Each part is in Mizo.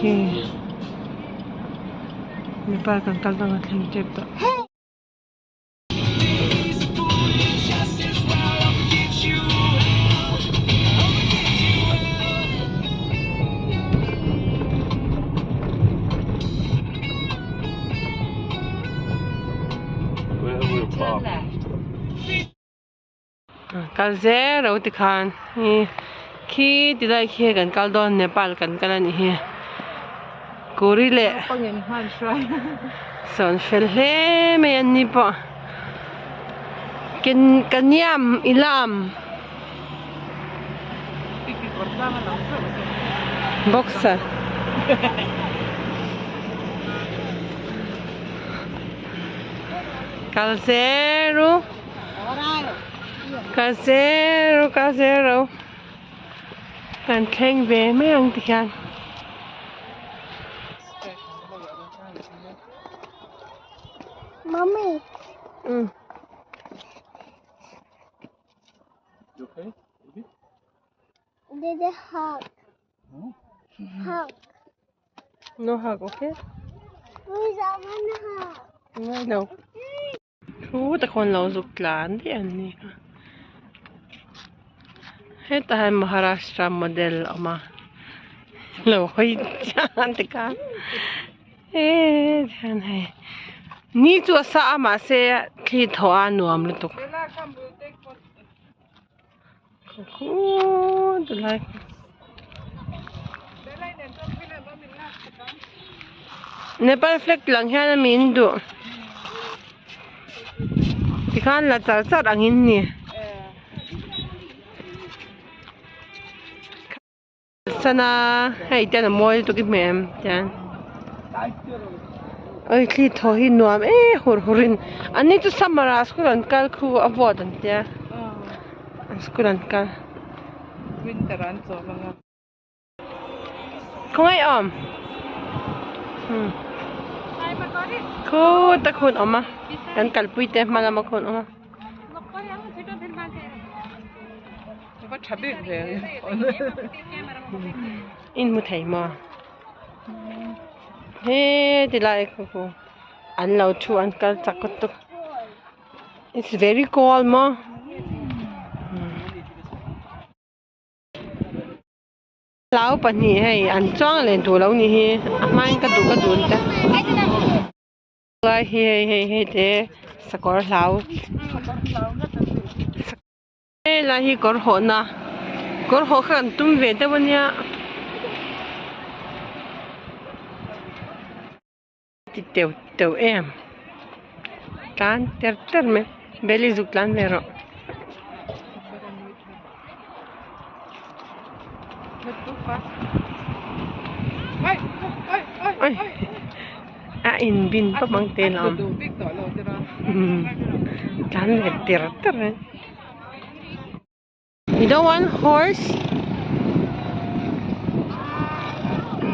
Khi Nepal kan kal dang a thleng tep tawh. Kal zel lo tikhan hi khi tilai khi kan kal dawn Nepal kan kal a nih hi kuri leh sawn fel hle mai an ni pawh kaniam ilam boxer kal zel ru. Ka zero ka zero kan thleng ve mai ang ti hian. Mommy. You okay? Baby? Did a hug. Hug. No hug, okay? Please, I want a hug. No, no. Thu tak hawn lo zuk tlan daih an ni a hetah hian Maharashtra model a awm a lo hawi chiang te khan eee hian hei ni chu a sa a mahse thli thaw a nuam lutuk khuu tilai Nepal flag lang hian a min duh tikhan la char char angin ni. Sana hei ten a mawi lutuk i hmu em tian oi thli thaw hi nuam e hur hur in an ni chu summer ah school an kal khu a vawt an tia an school an kal winter an chawm anga khawngaih awm khu tak hun awm a kan kalpui te hma lama khun awm a. Va tha bik ve In hmu thei maw? He ti lai khu khu an lo thu an kal chak lutuk it's very cold maw? Hlau pahnih hei an chuang leh duh lo ni hi a hmain ka duh ka duh ang te. Lai hi hei hei hei te sakawr hlau. Helai hi kawr hawhna kawr hawh kha kan tum ve deuh ania ti teuh teuh em tlan ter ter mai beli zuk tlan ve rawh. A inbin pawp ang te lam tlan ve ter ter e. You don't want horse?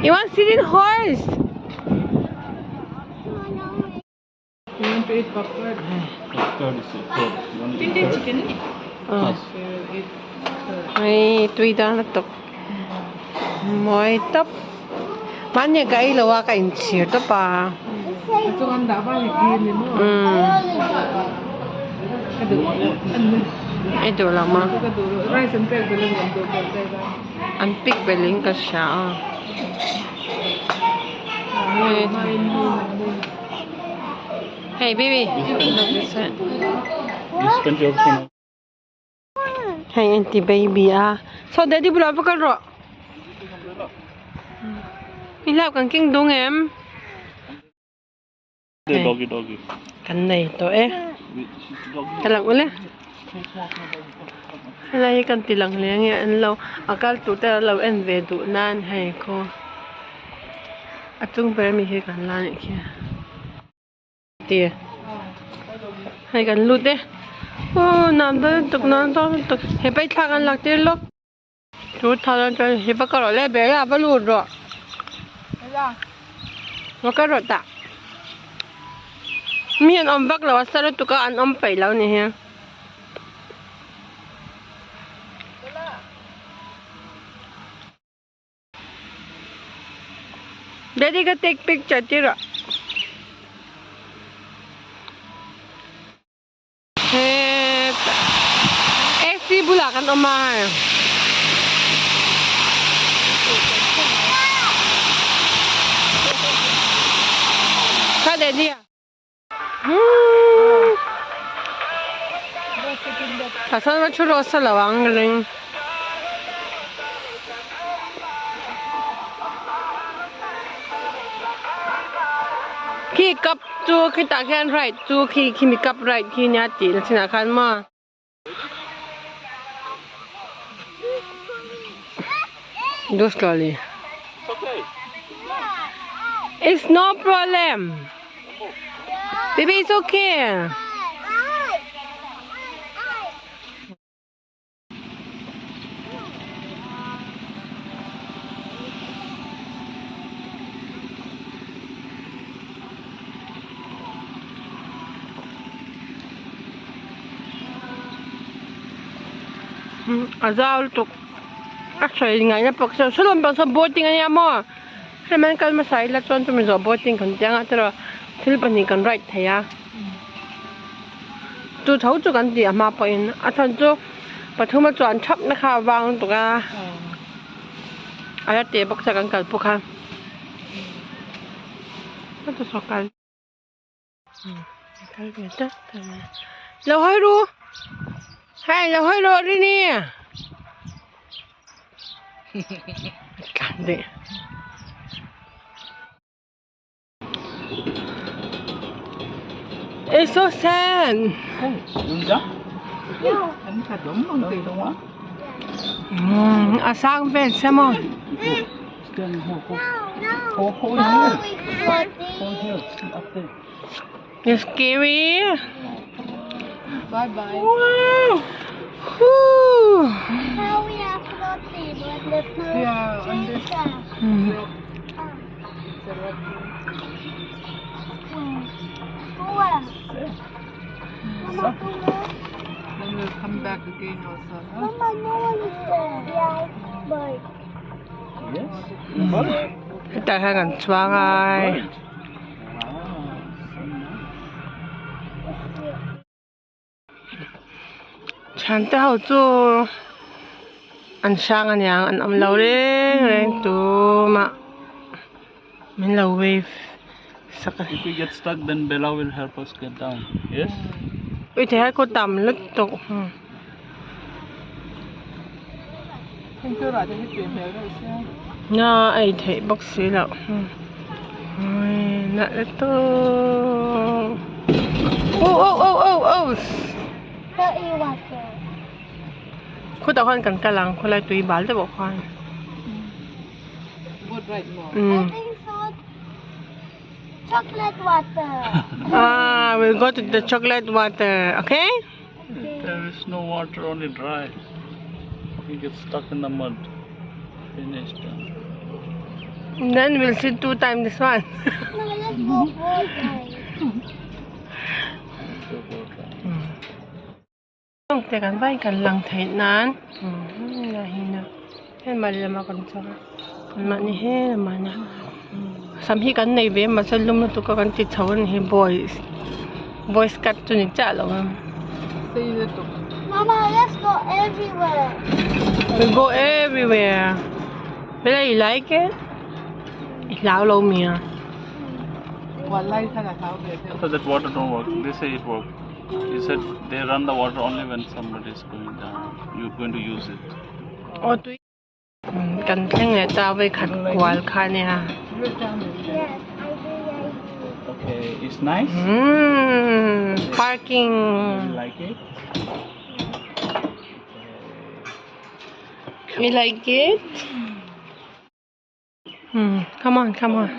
You want sit in horse? You want to eat popcorn? Curd is it? Curd. You want to eat Indian curd? chicken? Yes. Eat curd. Ai tui dan lutuk mawi tawp mahni ka ei lo a ka inchhir tawp a. Ei duh lo maw? An pik belh in ka hria a. Hey baby. Hei anti baby a saw daddy bulah va kal rawh i hlauh kan keng dawng em kan nei tawh e ka lang ule helai hi kan ti lang hle ange an lo a kal tur te an lo en ve duh nan hei khaw a chung ber ami hi kan la anih khi. Ti hei kan lut e aw nuam dawn lutuk nuam dawn lutuk he pa hi thla kan lak tir lawk 2020 hi va ka rawh le ber a va lut rawh va ka rawh tah mi an awm vak lo a sa lutuk a an awm peih lo ni hi. Daddy ka take picture tir rawh. Hetah AC bulah kan awm a hei. Kha daddy a. Tah chuan va thu rawh sa lo ang ka ring. Khi cup chu khitah khian ride chu khi khimi cup ride khi nia tih na chinah khan maw. Go slowly. It's no problem. Baby, it's okay. A zau lutuk a sawi ngaihna pakhat saw sawlawm pang saw boating a nia maw hemi an kal hmasa ila chuan chumi zawh boating kan ti anga tiraw thil pahnih kan ride thei a chu tho chu kan ti a hma pawhin a chhan chu pathum a chuan thap na kha a vang lutuk a a la teh bawk sia kan kal pawh kha a ti saw kal. Lo hawi ru hei lo hawi rawh Rini tlan daih It's so sad. A sang vel se maw. It's scary. Bye bye. Wow. Whew. How we are floating with the Yeah, on this. Then we'll come back again also. Huh? Mama, no one is there. Yeah, bird. Yes. Bird. Hetah hian kan chuang ai. Bird. Wow. So nice. Thian te ho chu an hrang aniang an awm lo reng reng tumah min lo wave sak a ni. If we get stuck, then Bella will help us get down. Yes? Ui thei hai khaw tam lutuk. Na a ei theih bawk si loh. Nalh lutuk. Oh oh oh oh oh. Khutah khuan kan kal ang khawlai tui bal deuh ah khuan. I think so. Chocolate water. Ah, we'll go to the chocolate water, okay? There is no water, only dry. You get stuck in the mud. Finished. Then we'll see two times this one. No, let's go four times. Go boat ride. Te kan vai kan lang theih nan hei mah lama kan chuang a mahni he lamah sam hi kan nei ve a mahse lum lutuk a kan ti chho a ni hi boys boys cut chu ni chiah lo ang. Mama, let's go everywhere. We go everywhere. Bella, you like it? I hlau lo mi a. So that water don't work. They say it work. He said they run the water only when somebody is going down. You're going to use it. Aw tui kan thleng leh ta vawi khat kual kha ania. Yes, I do like it. Okay, it's nice. Parking. You like it? You like it? Come on, come on.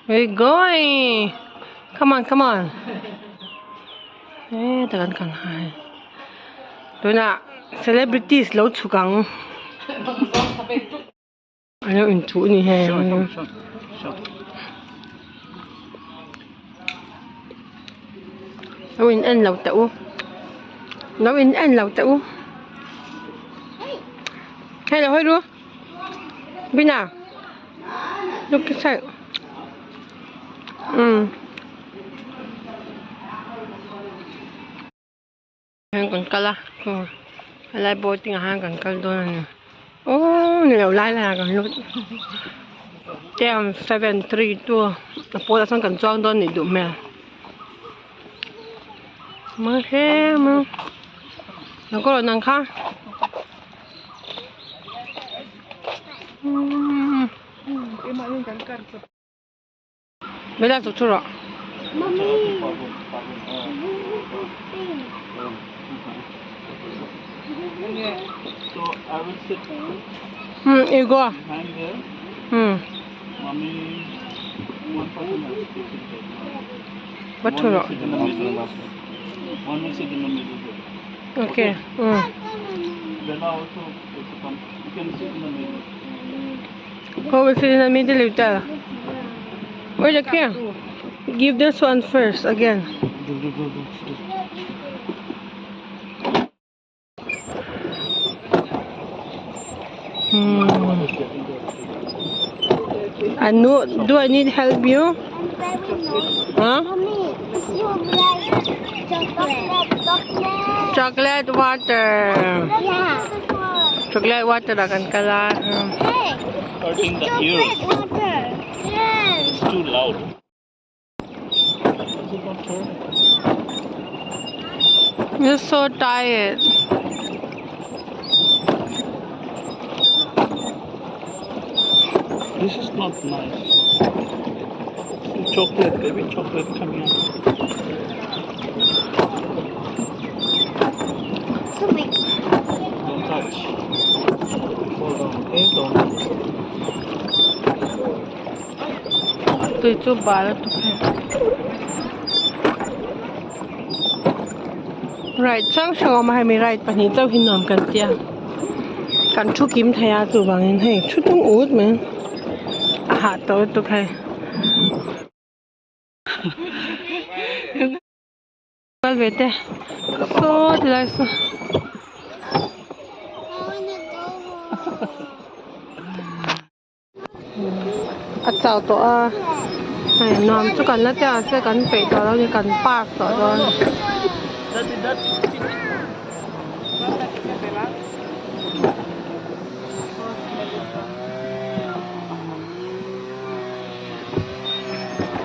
We're going. Come on, come on. Eh, takan kan hai. Tuna celebrities lo chhuk ang. Ano in chu ni he. Sure, sure, sure. Sure. Lo in en lo teh u. Lo in en lo teh u. Hey, lo hoi ru. Bina. Look inside. Um. Hian kan kal a helai boating ah hian kan kal dawn a ni aww ni lo lai lai ah kan lut ten seven three two a pawl ah sawn kan chuang dawn nih duh hmel mahse maw lo kawh nang kha umm. Bella chu thu rawh. You go. Va thu rawh. Okay. Who will sit in the middle you tell? Where the here? Give this one first again. Hmm. Anu, do I need help you? Huh? Mommy, you like chocolate. Chocolate. Chocolate water. Yeah. Chocolate water kan kala. Hey, Hurting the ears. chocolate water. Yes. It's too loud. Is it not turning? You're so tired. This is not nice. Chocolate, baby, chocolate coming out. Don't touch. Fall down, okay? Don't. Tui chu bal tu Right, chang chang ma mi right pahnih chauh hi nuam kan tia. Kan thu kim thei a chu wangin hei thu tung ut mai a hah tawh lutuk hei. Kal ve te saw ti lai saw. A chau tawh a hei nuam chu kan la tia se kan peih tawh lo ni kan park tawh dawn.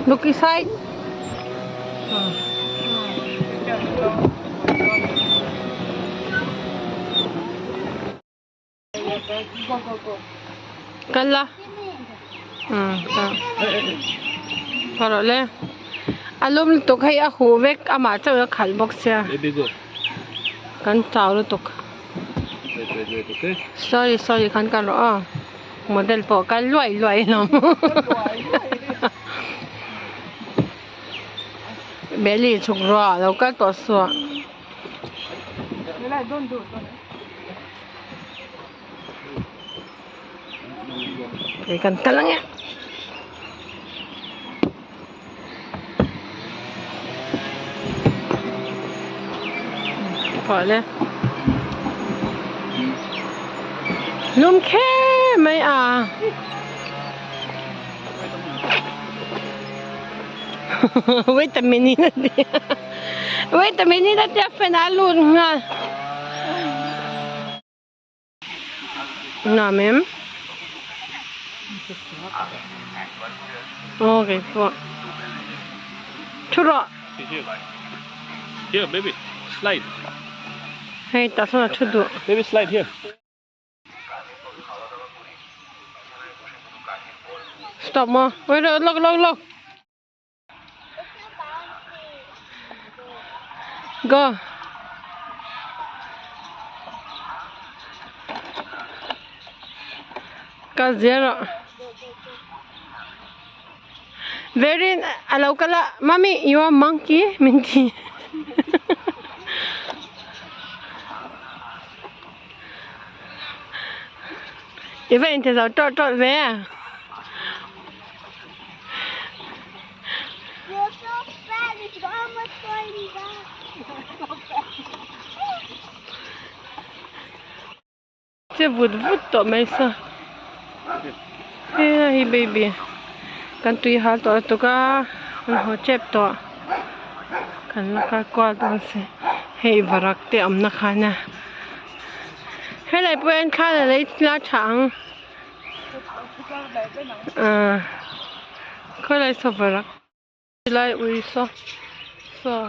Look inside. Kal la. Kal rawh le. A lum lutuk hei a huh vek amah chauh a khalh bawk sia. Kan chau lutuk. Sorry sorry khan kal rawh aw. Model pawh kal luai luai lo. Belly chhuk ruah lo kal tawh suah. Hei kan kal ang e. Pawh le. Lum kher mai a. Wait a minute a ti. Wait a minute a tia fan a lut nghal. Nuam em? Aw kei pawh. Thu rawh. Here baby, slide. Hei tah sawn a thu duh. Baby slide here. Stop maw? Wait look look look. Go. Ka zero. Very alo kala mami you are monkey minti. I va in ti zo tawh tawh ve a. You're so fat, it's almost going down. Che vut vut tawh mai sa. Hei hi baby kan tui hal tawh lutuk a kan haw tep tawh kan la kal kual dawn si hei varak te awmna khan a helai pawh hian thla la lei la tha ang ah khawilai saw varak. Tilai ui saw saw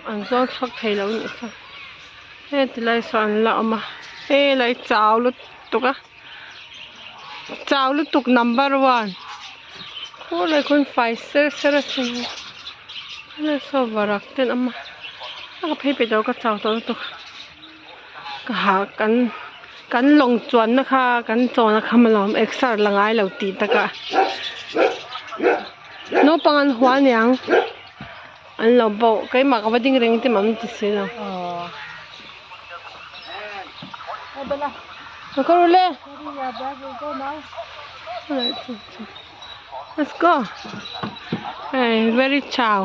an zawng chhuak thei lo anih saw he tilai saw an la awm a helai chau lutuk a chau lutuk number one khulai khawn fai ser ser a sin helai saw varak te an awm a a ka phei peih lo ka chau tawh lutuk ka ha kan kan lawng chuanna kha kan chawn a kham alawm exer la ngai lo tih takah naupang an hua aniang an lo bauh keimah ka va ding reng te mah min ti si lo let's go hey very chau.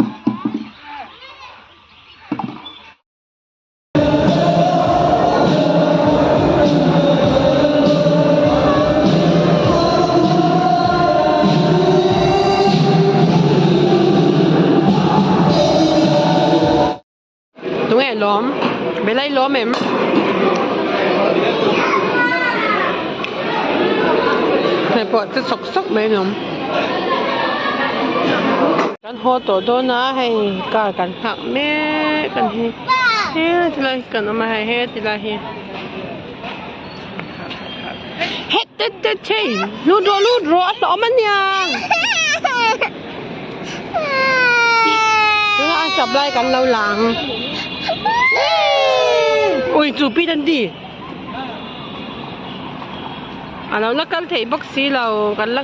Tunge lawm Belai lawm em hei pawh che sawk sawk mai a ni awm kan haw tawh dawn a hei car kan nghak mek a ni he tilai hi kan awm a hei he tilai hi het tet tet chei lut rawh lut rawh a hlawm a nia tunah a chap lai kan lo la ang ui chu pi dan di a lo la kal theih bawk si lo kan la.